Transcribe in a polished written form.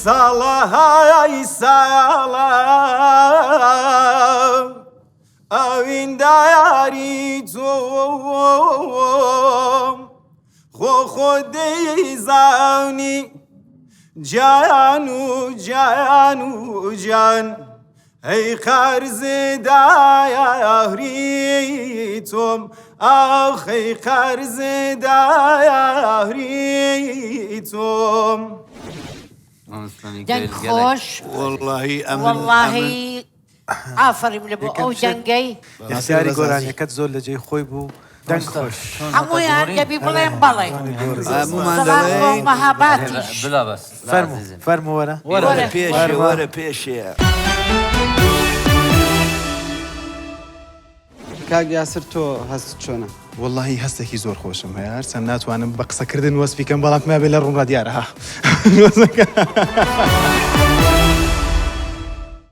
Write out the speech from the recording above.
ساڵەهای ساڵە ئەوینداری تۆم خۆ خۆ دەیزانی جان و جان و جان ئەی قەرز دایاری تۆم ئاخ ئەی قەرز دایاری تۆم. دەنگ خۆش وەڵاهی ئەمن وەڵاهی ئافەرم لە بۆ ئەو دەنگەی. اختیاری گۆرانیەکەت زۆر لە جێی خۆی بوو دەنگ خۆش. هەموویان دەبی بڵێن بەڵێ. هەموومان سڵاو بۆ دەڵێین. مەهاباتیش. بلا بەس فەرموو فەرموو وەرە. وەرە وەرە. پێشێ وەرە پێشێ. کاک یاسر تۆ هەستت چۆنە؟ وەڵاهی هەستێکی زۆر خۆشم هەیە هەرچەند ناتوانم بە قسەکردن وەسفی کەم بەڵام پێم وابێ لە ڕوومڕا دیارە ها.